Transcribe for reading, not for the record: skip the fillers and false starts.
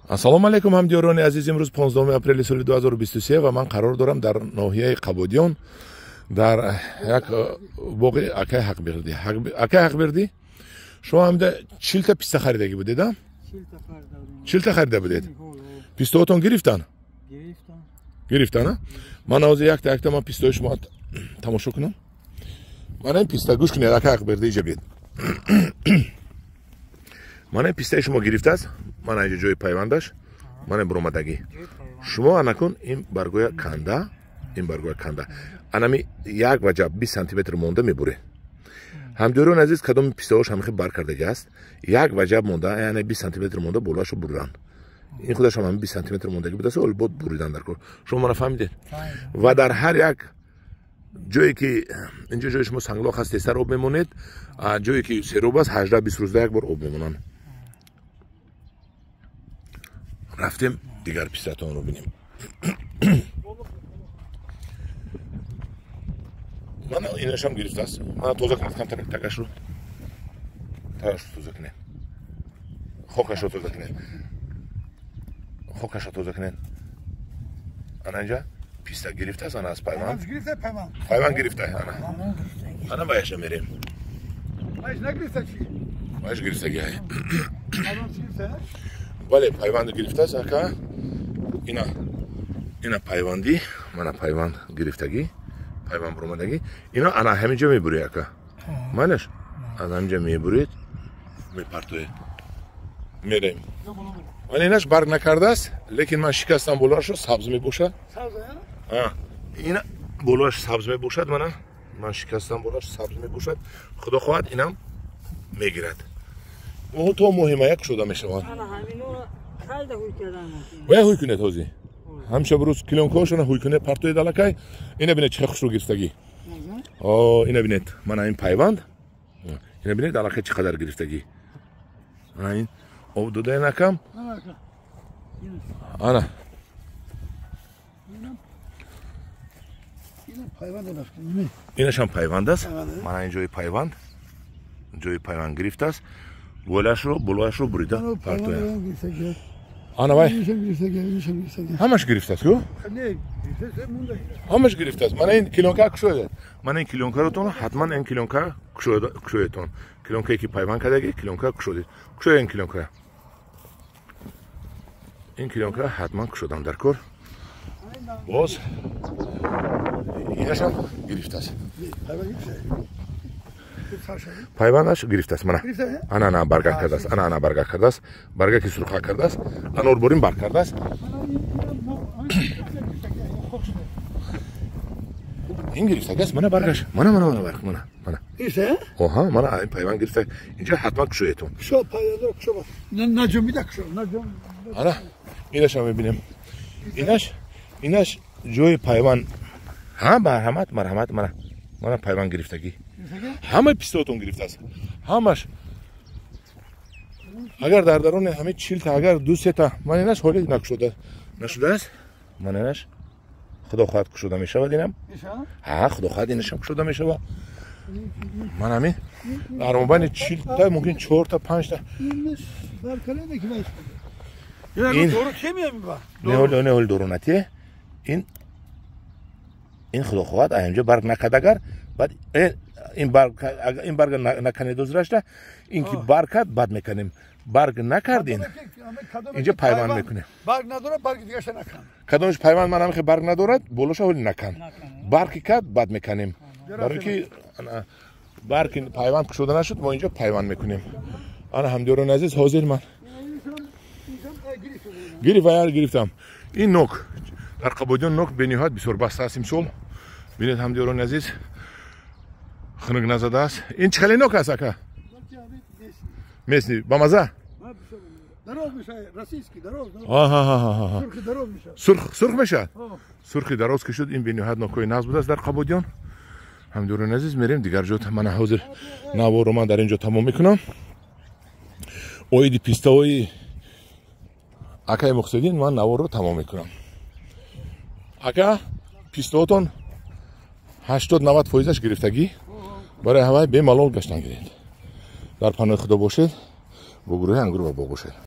Ассалому алайкум ҳамдиёрони азиз. Имрӯз 15 апрели соли 2023 ва ман қарор дорам дар ноҳияи Қабодиён дар як боғи акай Ҳақбердӣ. Акай Ҳақбердӣ, шумо ҳамда 40 та писта харидагӣ будед, а? 40 та харида будед. Пистоотон гирифтан? Гирифтан, а? Ман ҳозир якта якта ман пистои шумо тамошо кунам. Мана ин писта, гӯш кунед, акай Ҳақбердӣ, иҷа биед. Мана ин пистаи шумо гирифтааст. Мана инҷо ҷои пайвандаш, мана буромадагӣ. Шумо анакун ин баргоя канда, ин баргоя канда. Анами як ваҷаб 20 сантиметр монда мебуред. Ҳамдиёрони азиз, кадоми пистаҳош ҳамихи бар кардагӣ аст, як ваҷаб монда, яъне 20 сантиметр монда болоашо буридан. Ин худаш ҳам 20 сантиметр мондагӣ будааст, ҳоло бод буридан дар кор. Шумо мана фаҳмидед? Ва дар ҳар як ҷое ки инҷо ҷои шумо санглох аст, тезтар об мемонед, ҷое ки сероб аст, 18-20 рӯзда як бор об мемонанд. Рафтем дигар пистатонро бинем. Мана инашам гирифтааст. Мана тоза кунед камтар тагашро. Тагашро тоза кунед. Хокашро тоза кунед. Хокашро тоза кунед. Ана инҷа писта гирифтааст, ана аз пайванд. Пайванд гирифта, ана. Ана ваяша мерем. Ваяш нагирифта чи? Ваяш гирифтаги ай. Бале, пайванд гирифтааст, ака. Ина ина пайвандӣ, мана пайванд гирифтагӣ, пайванд буромадагӣ. Ина ана ҳамин ҷо мебурӣ, ака. Майлаш? Аз ҳамин ҷо мебуред, мепартоед. Мерем. Ман инаш барг накардааст, лекин ман шикастам болоашро, сабз мебошад. Сабз, а? Ина болоаш сабз мебошад, мана. Ман шикастам болоаш сабз мебошад. Худо хоҳад инам мегирад. О то моҳи мая кушода мешаванд. Вая ҳуй кунед ҳозир. Ҳамша рӯз клёнкаҳошона ҳуй кунед, партоед аллакай. Ина бинед чӣ хушрӯ гирифтагӣ. О, ина бинед, мана ин пайванд. Ина бинед аллакай чӣ қадар гирифтагӣ. Ана ин об додаи накам. Ана. Инашам пайванд аст. Мана ин ҷои пайванд. Ҷои пайванд гирифтааст. Болоашро, болоашро бурида партоя. Ана вай. Ҳамаш гирифтааст, ку? Ҳамаш гирифтааст. Мана ин клёнка кушоед. Мана ин клёнкаротон ҳатман ин клёнка кушоедтон. Клёнкае ки пайванд кардагӣ, клёнка кушодед. Кушоед ин клёнка. Ин клёнка ҳатман кушодам дар кор. Боз инашам гирифтааст. Пайвандаш гирифтааст, мана. Ана ана баргак кардааст, ана ана баргак кардааст, баргаки сурха кардааст, анорборин барг кардааст. Ин гирифтагааст, мана баргаш, мана мана мана барг, мана, мана. Оҳа, мана ин пайванд гирифта. Инҷо ҳатман кушоедтон. Кушо пайвандро кушо. Наҷумида кушо, наҷум. Ана, инашам мебинем. Инаш, инаш ҷои пайванд. Ҳа, марҳамат, марҳамат, мана. Мана пайванд гирифтагӣ. Ҳамаи пистоотон гирифтааст. Ҳамаш. Агар дар даруни ҳамин 40 та, агар 2-3 та, ман инаш ҳоле накушода нашудааст. Ман инаш худо хоҳад кушода мешавад инам. Ҳа, худо хоҳад инашам кушода мешавад. Ман ҳамин дар мобайни 40 та, мумкин 4 та, 5 та. Ин не ҳоле, не ҳоле дору натие. Ин худо хоҳад аинҷо барг накард агар, баъд ин барг, ин барг наканед озрашта, ин ки барг кард, баъд меканем. Барг накардин, инҷо пайванд мекунем. Барг надорад, барги дигаша накан. Кадомаш пайванд ман ҳамихе барг надорад, болоша ҳоли накан. Барги кард, баъд меканем. Барои ки барги пайванд кушода нашуд, мо инҷо пайванд мекунем. Ана ҳамдиёрони азиз, ҳозир ман гирифт ва гирифтам. Ин нок дар Қабодиён нок бениҳоят бисёр баста аст имсол. Бинед ҳамдиёрони азиз, хунук назадааст. Ин чӣ хеле нок аст, ака? Местни, ба маза? Сурх мешавад? Сурхи дароз ки шуд, ин бениҳоят нокҳои нағз будааст дар Қабодиён. Ҳамдиёрони азиз, мерем дигар ҷо. Мана ҳозир наворо ман дар ин ҷо тамом мекунам. Оиди пистаҳои акаи Муқсиддин ман наворро тамом мекунам. Ака, пистаҳотон 80-90 фоизаш гирифтагӣ. Барои ҳавай бемалол гаштан гиред. Дар паноҳи Худо бошед, бо гурӯҳи ангур ва боғ бошед.